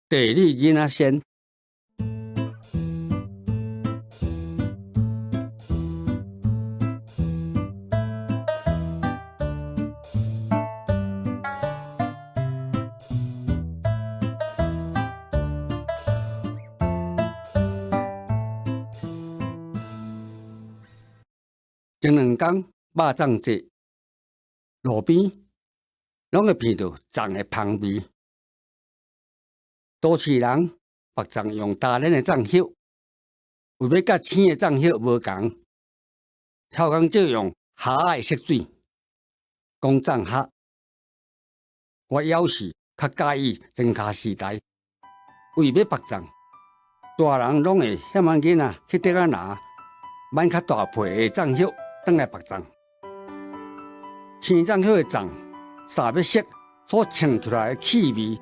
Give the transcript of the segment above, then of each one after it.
地理囡仔仙。前兩工肉粽節，路邊攏會聞著粽的芳味。都市人縛粽用焦輪的粽葉，為欲佮青的粽葉無仝，超工借用蝦仔的色水，講粽蝦。我猶是較佮意莊跤時代，為欲縛粽，大人攏會嫌阮囡仔去竹仔籃挽較大皮的粽葉轉來縛粽。青粽葉的粽，捎欲熟所穿出來的氣味，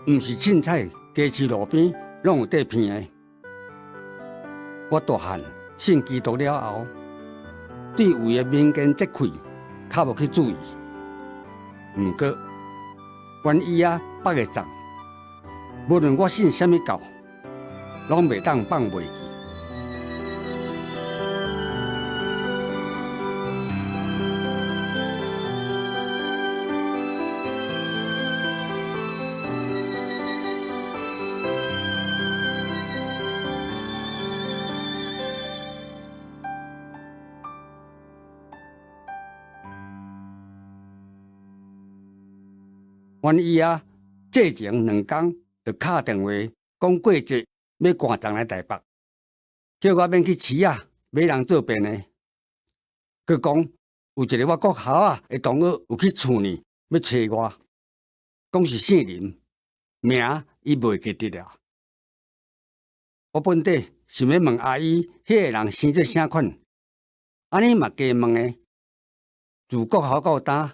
毋是凊彩街市路邊攏有綴闻的。我大漢信基督了後，對胃的民間節氣較無去注意。毋過，阮姨仔縛的粽，無論我信啥物教，攏袂當放袂記。阮姨仔節前兩工就敲電話講過節欲趕粽來台北，叫我免去市仔買人做便的。閣講有一个我國校仔的同學有去厝呢，欲揣我，講是姓林，名伊袂記得了。我本底想欲問阿姨，彼个人生做啥款，按呢嘛加問的。自國校到今，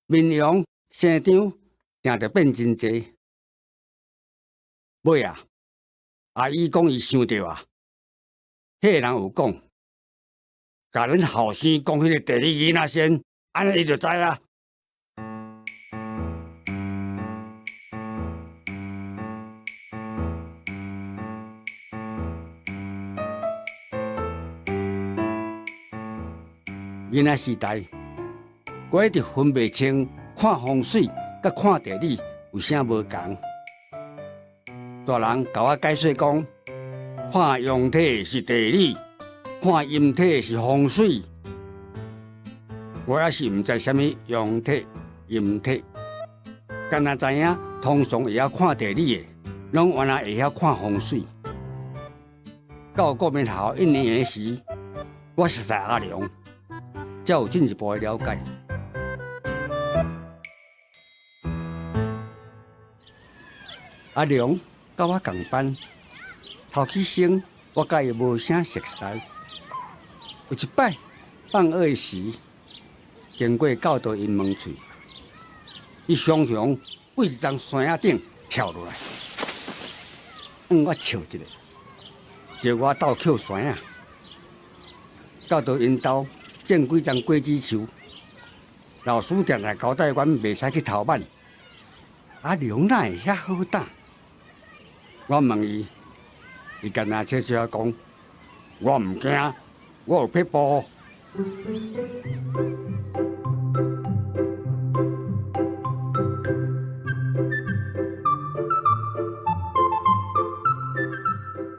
面容、生長，定著變真濟。尾仔，阿姨講伊想著啊，彼个人有講，共恁後生講彼个地理囡仔仙，按呢伊就知啊。囡仔時代，我一直分袂清看風水佮看地理有啥無仝。大人共我解說講，看陽體是地理，看陰體是風水。我猶是毋知啥物陽體、陰體，干焦知影通常會曉看地理的，攏原來會曉看風水。到國民學校一年級時，我熟似阿良，才有進一步的了解。阿良佮我仝班，頭起先我佮伊無啥熟似。有一擺放學的時，經過教導營門喙，伊雄雄對一叢山仔頂跳落來，向我笑一下，招我鬥抾山仔。教導𪜶兜種幾叢果子樹，老師定定交代阮袂使去偷挽。阿良哪會遐好膽？我問伊，伊干焦笑笑講：我毋驚，我有撇步。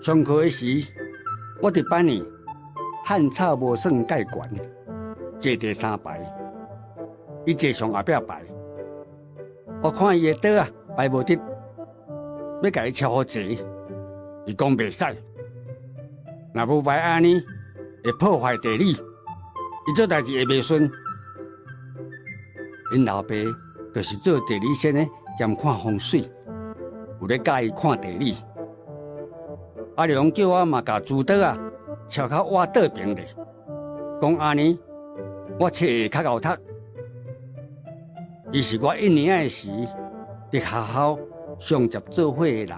上課的時，我佇班裡漢草無算蓋懸，坐第三排，伊坐上後壁排。我看伊的桌仔排無得，欲共伊超予坐，伊講袂使。若無排按呢，會破壞地理，伊做代誌會袂順。𪜶老爸就是做地理先的，兼看風水，有咧教伊看地理。阿良叫我嘛共書桌仔撨較倚倒爿咧，講按呢，我冊會較𠢕讀。伊是我一年仔時，佇學校上捷做伙的人。